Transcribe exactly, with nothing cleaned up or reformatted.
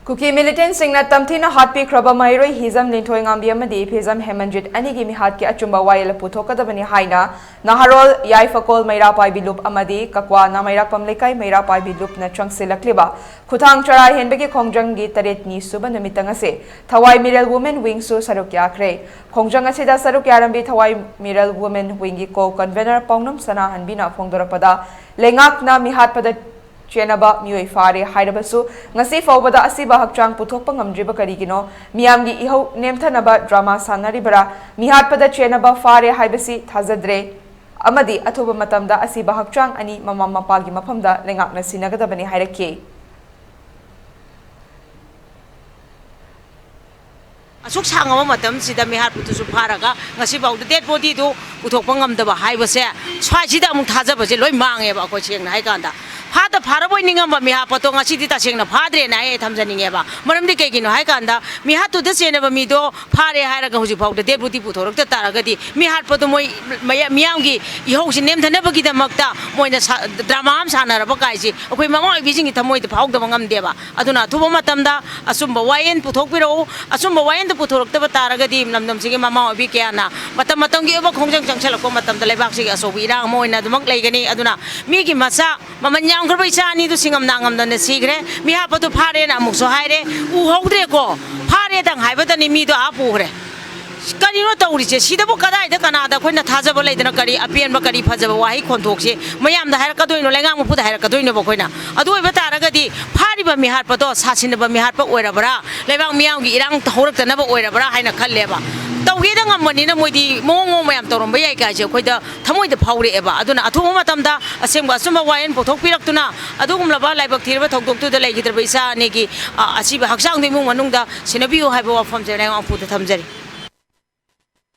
ꯀꯨꯀꯤ ꯃꯤꯂꯤꯇꯦꯟꯁꯤꯡꯅ ꯇꯝꯊꯤꯅ ꯍꯥꯠꯄꯤꯈ꯭ꯔꯕ ꯃꯍꯩꯔꯣꯏ ꯍꯤꯖꯝ ꯂꯤꯟꯊꯣꯏꯉꯥꯝꯕꯤ ꯑꯃꯗꯤ ꯏꯐꯤꯖꯝ ꯍꯦꯃꯟꯖꯤꯠ ꯑꯅꯤꯒꯤ ꯃꯤꯍꯥꯠꯀꯤ ꯑꯆꯨꯝꯕ ꯋꯥꯌꯦꯜ ꯄꯨꯊꯣꯛꯀꯗꯕꯅꯤ ꯍꯥꯏꯅ ꯅꯍꯥꯔꯣꯜ ꯌꯥꯏꯐꯀꯣꯜ ꯃꯩꯔꯥ ꯄꯥꯏꯕꯤ ꯂꯨꯞ ꯑꯃꯗꯤ ꯀꯛꯋꯥ ꯅꯥꯃꯩꯔꯥꯛꯄꯝ ꯂꯩꯀꯥꯏ ꯃꯩꯔꯥ ꯄꯥꯏꯕꯤ ꯂꯨꯞꯅ ꯆꯪꯁꯤꯜꯂꯛꯂꯤꯕ ꯈꯨꯊꯥꯡ ꯆꯔꯥ ꯍꯦꯟꯕꯒꯤ ꯈꯣꯡꯖꯪꯒꯤ ꯇꯔꯦꯠꯅꯤ ꯁꯨꯕ ꯅꯨꯃꯤꯠꯇ ꯉꯁꯤ ꯊꯋꯥꯏ ꯃꯤꯔꯦꯜ ꯋꯨꯃꯦꯟ ꯋꯤꯡꯁꯨ ꯁꯔꯨꯛ ꯌꯥꯈ꯭ꯔꯦ꯫ ꯈꯣꯡꯖꯪ ꯑꯁꯤꯗ ꯁꯔꯨꯛ ꯌꯥꯔꯝꯕꯤ ꯊꯋꯥꯏ ꯃꯤꯔꯦꯜ ꯋꯨꯃꯦꯟ ꯋꯤꯡꯒꯤ ꯀꯣ ꯀꯟꯚꯦꯅꯔ ꯄꯥꯎꯅꯝ ꯁꯅꯥꯍꯟꯕꯤꯅ ꯐꯣꯡꯗꯣꯔꯛꯄꯗ, ꯂꯩꯉꯥꯛꯅ ꯃꯤꯍꯥꯠꯄꯗ ꯆꯦꯟꯅꯕ ꯃꯤꯑꯣꯏ ꯐꯥꯔꯦ ꯍꯥꯏꯔꯕꯁꯨ, ꯉꯁꯤ ꯐꯥꯎꯕꯗ ꯑꯁꯤꯕ ꯍꯛꯆꯥꯡ ꯄꯨꯊꯣꯛꯄ ꯉꯝꯗ꯭ꯔꯤꯕ ꯀꯔꯤꯒꯤꯅꯣ? ꯃꯤꯌꯥꯝꯒꯤ ꯏꯍꯧ ꯅꯦꯝꯊꯅꯕ ꯗ꯭ꯔꯃꯥ ꯁꯥꯟꯅꯔꯤꯕꯔꯥ? ꯃꯤꯍꯥꯠꯄꯗ ꯆꯦꯟꯅꯕ ꯐꯥꯔꯦ ꯍꯥꯏꯕꯁꯤ ꯊꯥꯖꯗ꯭ꯔꯦ꯫ ꯑꯃꯗꯤ ꯑꯊꯨꯕ ꯃꯇꯝꯗ ꯑꯁꯤꯕ ꯍꯛꯆꯥꯡ ꯑꯅꯤ ꯃꯃꯥ ꯃꯄꯥꯒꯤ ꯃꯐꯝꯗ ꯂꯩꯉꯥꯛꯅ ꯁꯤꯟꯅꯒꯗꯕꯅꯤ ꯍꯥꯏꯔꯛꯈꯤ꯫ ꯑꯁꯨꯛ ꯁꯥꯡꯉꯕ ꯃꯇꯝꯁꯤꯗ ꯃꯤꯍꯥꯠꯄꯗꯨꯁꯨ ꯐꯥꯔꯒ ꯉꯁꯤꯐꯥꯎꯗ ꯗꯦꯠ ꯕꯣꯗꯤꯗꯨ ꯄꯨꯊꯣꯛꯄ ꯉꯝꯗꯕ ꯍꯥꯏꯕꯁꯦ, ꯁ꯭ꯋꯥꯏꯁꯤꯗ ꯑꯃꯨꯛ ꯊꯥꯖꯕꯁꯦ ꯂꯣꯏ ꯃꯥꯡꯉꯦꯕ꯫ ꯑꯩꯈꯣꯏ ꯁꯦꯡꯅ ꯍꯥꯏꯀꯥꯟꯗ, ꯐꯥꯗ ꯐꯥꯔꯕꯣꯏ ꯅꯤꯡꯉꯝꯕ ꯃꯤꯍꯥꯠꯄꯗꯣ ꯉꯁꯤꯗꯤ ꯇꯁꯦꯡꯅ ꯐꯥꯗ꯭ꯔꯦꯅ ꯑꯩ ꯊꯝꯖꯅꯤꯡꯉꯦꯕ꯫ ꯃꯔꯝꯗꯤ ꯀꯩꯒꯤꯅꯣ ꯍꯥꯏꯀꯥꯟꯗ, ꯃꯤꯍꯥꯠꯇꯨꯗ ꯆꯦꯟꯅꯕ ꯃꯤꯗꯣ ꯐꯥꯔꯦ ꯍꯥꯏꯔꯒ ꯍꯧꯖꯤꯛꯐꯥꯎꯗ ꯗꯦꯠ ꯕꯣꯗꯤ ꯄꯨꯊꯣꯔꯛꯇ ꯇꯥꯔꯒꯗꯤ, ꯃꯤꯍꯥꯠꯄꯗꯣ ꯃꯣꯏ ꯃꯌꯥ- ꯃꯤꯌꯥꯝꯒꯤ ꯏꯍꯧꯁꯤ ꯅꯦꯝꯊꯅꯕꯒꯤꯗꯃꯛꯇ ꯃꯣꯏꯅ ꯁꯥ- ꯗ꯭ꯔꯃꯥ ꯑꯃ ꯁꯥꯟꯅꯔꯕ ꯀꯥꯏꯁꯦ ꯑꯩꯈꯣꯏ ꯃꯃꯥ ꯑꯣꯏꯕꯤꯁꯤꯡꯒꯤ ꯊꯃꯣꯏꯗ ꯐꯥꯎꯗꯕ ꯉꯝꯗꯦꯕ꯫ ꯑꯗꯨꯅ ꯑꯊꯨꯕ ꯃꯇꯝꯗ ꯑꯆꯨꯝꯕ ꯋꯥꯌꯦꯜ ꯄꯨꯊꯣꯛꯄꯤꯔꯛꯎ꯫ ꯑꯆꯨꯝꯕ ꯋꯥꯌꯦꯜꯗꯨ ꯄꯨꯊꯣꯔꯛꯇꯕ ꯇꯥꯔꯒꯗꯤ ꯂꯝꯗꯝꯁꯤꯒꯤ ꯃꯃꯥ ꯑꯣꯏꯕꯤ ꯀꯌꯥꯅ ꯃꯇꯝ ꯃꯇꯝꯒꯤ ꯑꯣꯏꯕ ꯈꯣꯡꯖꯪ ꯆꯪꯁꯤꯜꯂꯛꯄ ꯃꯇꯝꯗ ꯂꯩꯕꯥꯛꯁꯤꯒꯤ ꯑꯆꯧꯕ ꯏꯔꯥꯡ ꯑꯃ ꯑꯣꯏꯅ ꯑꯗꯨꯃꯛ ꯂꯩꯒꯅꯤ꯫ ꯑꯗꯨꯅ ꯃꯤꯒꯤ ꯃꯆꯥ ꯃꯃꯜ ꯌꯥꯝꯈ꯭ꯔꯕ ꯏꯆꯥ ꯑꯅꯤꯗꯨ ꯁꯤꯡꯉꯝ ꯅꯥꯉꯝꯗꯅ ꯁꯤꯈ꯭ꯔꯦ꯫ ꯃꯤꯍꯥꯠꯄꯗꯨ ꯐꯥꯔꯦꯅ ꯑꯃꯨꯛꯁꯨ ꯍꯥꯏꯔꯦ꯫ ꯎꯍꯧꯗ꯭ꯔꯦꯀꯣ, ꯐꯥꯔꯦꯗꯪ ꯍꯥꯏꯕꯗꯅꯤ ꯃꯤꯗꯣ ꯑꯥ ꯄꯨꯈ꯭ꯔꯦ꯫ ꯀꯔꯤꯅꯣ ꯇꯧꯔꯤꯁꯦ? ꯁꯤꯗꯕꯨ ꯀꯗꯥꯏꯗ, ꯀꯅꯥꯗ ꯑꯩꯈꯣꯏꯅ ꯊꯥꯖꯕ ꯂꯩꯗꯅ? ꯀꯔꯤ ꯑꯄꯦꯟꯕ, ꯀꯔꯤ ꯐꯖꯕ ꯋꯥꯍꯩ ꯈꯣꯟꯊꯣꯛꯁꯦ ꯃꯌꯥꯝꯗ ꯍꯥꯏꯔꯛꯀꯗꯣꯏꯅꯣ? ꯂꯩꯉꯥꯛ ꯃꯄꯨꯗ ꯍꯥꯏꯔꯛꯀꯗꯣꯏꯅꯣꯕ ꯑꯩꯈꯣꯏꯅ? ꯑꯗꯨ ꯑꯣꯏꯕ ꯇꯥꯔꯒꯗꯤ, ꯐꯥꯔꯤꯕ ꯃꯤꯍꯥꯠꯄꯗꯣ ꯁꯥꯁꯤꯟꯅꯕ ꯃꯤꯍꯥꯠꯄ ꯑꯣꯏꯔꯕ꯭ꯔꯥ, ꯂꯩꯕꯥꯛ ꯃꯤꯌꯥꯝꯒꯤ ꯏꯔꯥꯡ ꯍꯧꯔꯛꯇꯅꯕ ꯑꯣꯏꯔꯕ꯭ꯔꯥ ꯍꯥꯏꯅ ꯈꯜꯂꯦꯕ꯫ ꯇꯧꯒꯦꯗ ꯉꯝꯕꯅꯤꯅ ꯃꯣꯏꯗꯤ ꯃꯑꯣꯡ ꯃꯑꯣꯡ ꯃꯌꯥꯝ ꯇꯧꯔꯝꯕ ꯌꯥꯏ ꯀꯥꯏꯁꯦ ꯑꯩꯈꯣꯏꯗ ꯊꯃꯣꯏꯗ ꯐꯥꯎꯔꯛꯑꯦꯕ꯫ ꯑꯗꯨꯅ ꯑꯊꯨꯕ ꯃꯇꯝꯗ ꯑꯁꯦꯡꯕ ꯑꯆꯨꯝꯕ ꯋꯥꯌꯦꯜ ꯄꯨꯊꯣꯛꯄꯤꯔꯛꯇꯨꯅ, ꯑꯗꯨꯒꯨꯝꯂꯕ ꯂꯥꯏꯕꯛ ꯊꯤꯔꯕ ꯊꯧꯗꯣꯛꯇꯨꯗ ꯂꯩꯈꯤꯗ꯭ꯔꯕ ꯏꯆꯥ ꯑꯅꯤꯒꯤ, ꯑ, ꯑꯁꯤꯕ ꯍꯛꯆꯥꯡꯗꯨ ꯏꯃꯨꯡ ꯃꯅꯨꯡꯗ ꯁꯤꯟꯅꯕꯤꯌꯨ ꯍꯥꯏꯕ ꯋꯥꯐꯝꯁꯦ ꯂꯩꯉꯥꯛ ꯃꯄꯨꯗ ꯊꯝꯖꯔꯤ꯫